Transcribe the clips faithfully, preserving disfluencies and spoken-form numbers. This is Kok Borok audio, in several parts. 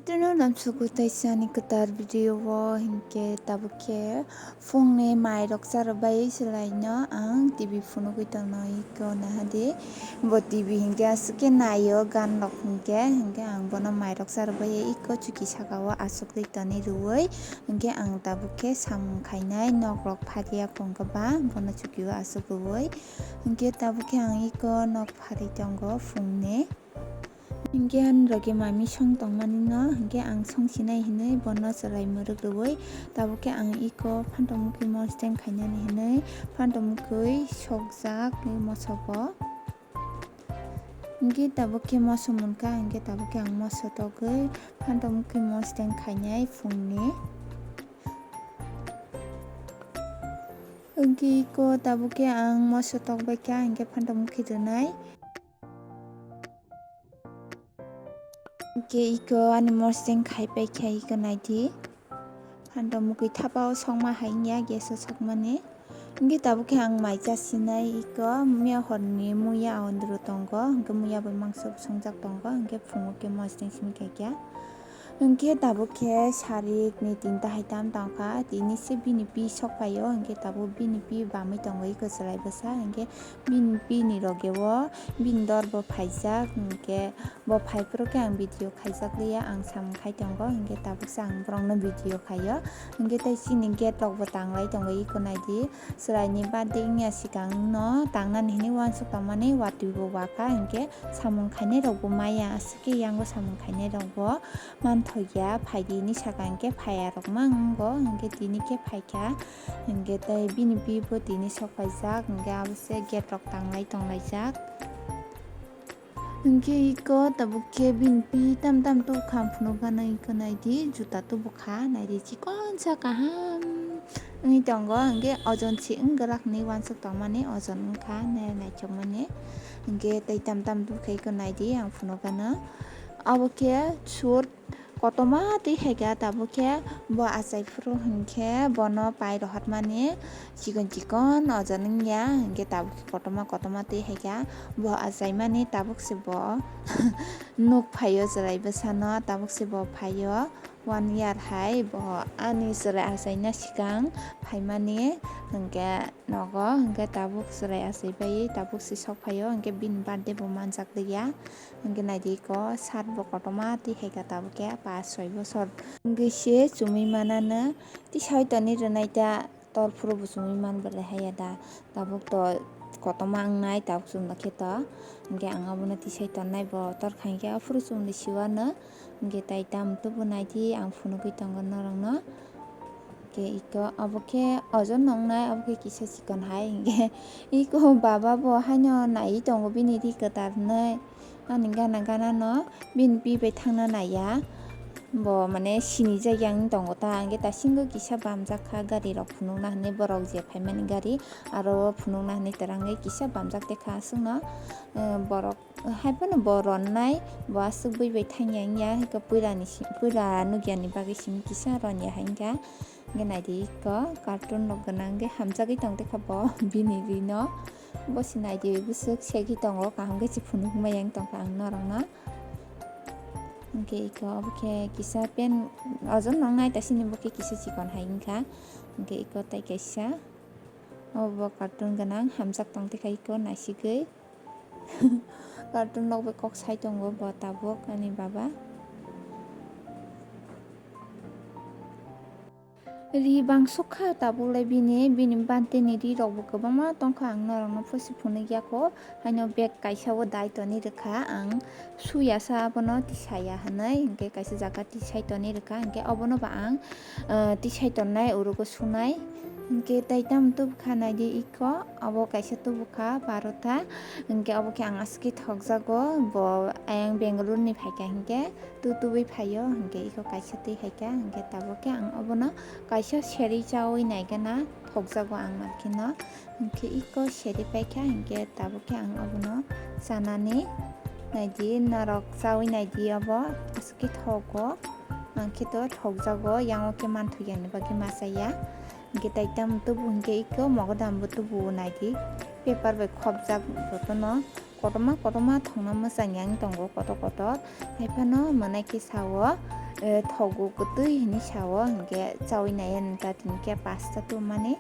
Tino namsuku taisani kwtal video o hinkhe tabuk khe phungni mairok charwbai swlaino ang T V phunugwi tongno iko nahadi. Bo T V hinkhe aswk khe naio gan rok hinkhe, hinkhe ang bono mairok charwbai iko chuki saka o aswk ri toni rwui hinkhe ang tabuk khe samung khainai nok rok phariya kongkhe ba bono chuki o aswk rwui hinkhe tabuk khe ang iko nok phari tongo phungni. Hinkhe ani logi mami song tongmani no, hinkhe ang song sinai hinui bono chwrai mwrwk rwui, tabuk khe ang iko phantom mukhui mosdeng khainani hinui phantom mukhui sokjak moso bo. Hinkhe tabuk khe moso munkha, hinkhe tabuk khe ang moso togwi phantom mukhui mosdeng khainai phungni. Hinkhe iko tabuk khe ang moso tokbaikha, hinkhe phantom mukhui rwnai. Hinkhe iko ani mosdeng khai paikha iko naidi. Phantom mukhui thapa o sokma hai wngya gas o sokmani. Hinkhe tabuk khe ang mai chasinai iko miya horni muya ondro tongo. Hinkhe muya bai mangso bo songjak tongo. Hinkhe phungo khe mosdeng simi khaikha. Hinkhe tabuk khe sarik ni tinta hai tam tongkha. Tini se bini pi sok phaio. Hinkhe tabuk bini pi bamwi tongo iko chwrai bwsa. Hinkhe bini pi ni loge o bini dor bo phaijak. Hinkhe Bo phai phuru khe ang video khaijak liya, ang samung khai tongo, hinkhe tabuk se ang borokno video khaio. Hinkhe tei chini gate rok bo tanglai tongo, iko naidi. Chwraini birthday wngya swkang no tangnani hinwi uansuk tongmani watwi bo wakha, hinkhe samung khainai rok bo maya, aswk khe yango samung khainai rok bo manthoya, phaidi hinwi saka hinkhe phaiya rok ma wngo, hinkhe tini khe phaikha, hinkhe tei bini pi bo tini sok phaijak, hinkhe abo se gate rok tanglai tonglaijak. Hinkhe iko tabuk khe bini pi tam tam tubukha ang phunukgano iko naidi juta tubukha naidi chikonsa kaham wngwi tongo hinkhe ojon se wngwrak hinwi uansuk tongmani ojon wngkha nai naichomani hinkhe tei tam tam tubukha iko naidi ang phunukgano obo khe sut. Kotorma twi hai kha tabuk khe bo achai phuru hinkhe bono pai rohormani chikon chikon ojon wngya hinkhe tabuk khe kotorma kotorma twi hai kha bo achaimani tabuk se bo nuk phaio chwrai bwsano tabuk se bo phaio one year hai bo ani chwrai achaina swkang phaimani hinkhe nogo hinkhe tabuk chwrai achai bai tabuk se sok phaio hinkhe bini birthday bo manjak liya. Hinkhe naidi iko sat bo kotorma twi hai kha tabuk khe pash soi bosor wngwi se chumui manano tisa oi toni rwnai ta tor phuru bo chumui man belai haya da tabuk to kotorma wngnai tabuk chumlai khe to hinkhe ang abono tisai tonnai bo tor kha hinkhe aphuru chumli siwano hinkhe tai tam tubu naidi ang phunugwi tongo norokno. Khe iko obo khe ojon nongnai obo khe kisa chikon hai hinkhe iko baba bo haino naiwi tongo bini ri kwtal hinwi ani gana gana no bini pi bai thangna naiya bo mane sinijak ya wng tongo ta hinkhe ta singo kisa bamjak kha gari rok phunukna hinwi borok je phaimani gari aro phunukna hinwi twrangwi kisa bamjak tekha aswkno borok. Haiphano bo ronnai bo aswk bui bai thangya wngya hwnkhe puilani si-, puila nukyani bagwi simi kisa ronya hai wngkha. Hwnkhe naidi iko cartoon rok gwnang hwnkhe hamjagwi tongtwkha bo bini rino. Bo se naidi bwswk segwi tongo kaham khe se phunuk maya wng tongkha ang norokno. Hwnkhe iko obo khe kisa pen ojon nongnai ta sini bo khe kisa chikon hai wngkha. Hwnkhe iko tai kaisa obo cartoon gwnang hamjak tongtwkha iko naisigwi. Cartoon rok bai kok sai tongo bo tabuk ani baba. Ri bangsuk kha tabuk le bini, bini birthday ni ri rok bo kwbangma tongkha ang norok no phosi phunuk ya kho. Haino bag kaisa o dai toni rwkha ang suya sa abono tisaya hinui hinkhe kaisa jaga tisai toni rwkha hinkhe obono bo ang tisai tonnai urugo sunai. Hinkhe tai tamo tubukha naidi iko, obo kaisa tubukha barota. Hinkhe obo khe ang aswk khe thokjago, bo ayang Bengaluru ni phaikha hinkhe tu tubui phaio, hinkhe iko kaisa twi haikha, hinkhe tabuk khe ang obono kaisa seri chaui naigana thokjago ang mankhe no. Hinkhe iko seri paikha, hinkhe tabuk khe ang obono chanani naidi, norok chaui naidi obo aswk khe thogo, mankhe to thokjago, yango khe manthoyani bagwi machaya. Hinkhe tai tamo tubu hinkhe iko mogodam bo tubu naidi. Paper bai khopjak jotono kotorma kotorma thongna mwchang yang tongo kotor kotor. Haiphano mwnai khe sao, Thogo kwtwi hinwi sao, hinkhe chawi naiya nw ta tini khe pasta tongmani.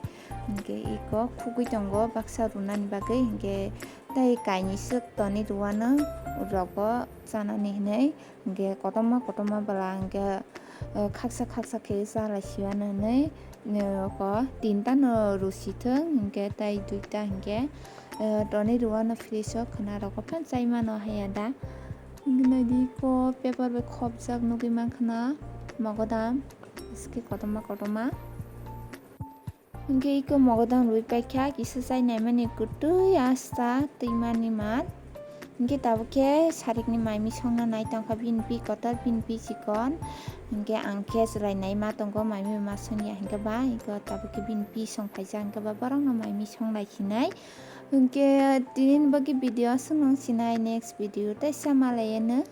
Hinkhe iko khugwi tongo baksa runani bagwi, hinkhe tei kainwi swk tonwi rwano rogo chanani hinwi. Hinkhe kotorma kotorma bwla hinkhe khaksa khaksa khe chalai siyanani. Oko tinta no rusi thung, hinkhe tei duita hinkhe tonwi rwano fridge o khwna rogo phan chai mano haiya da. Hinkhe naidi ko paper bai khopjak nugwi mankha na mogodam, haske kotorma kotorma. Hinkhe iko mogodam rwi paikha, kisa chai naimani kwtwi asta twimani mal. Hinkhe tabuk khe sarikni mai misongna nai tongkha bini pi kotor bini pi chikon. Hinkhe ang khe chwrai nai ma tongo, mai ma songya hinkhe ba iko tabuk khe bini pi song phaijak hinkhe ba borokno mai misong lai sinai. Hinkhe tini bagwi video aswk nung sinai, next video tei sa malai eno.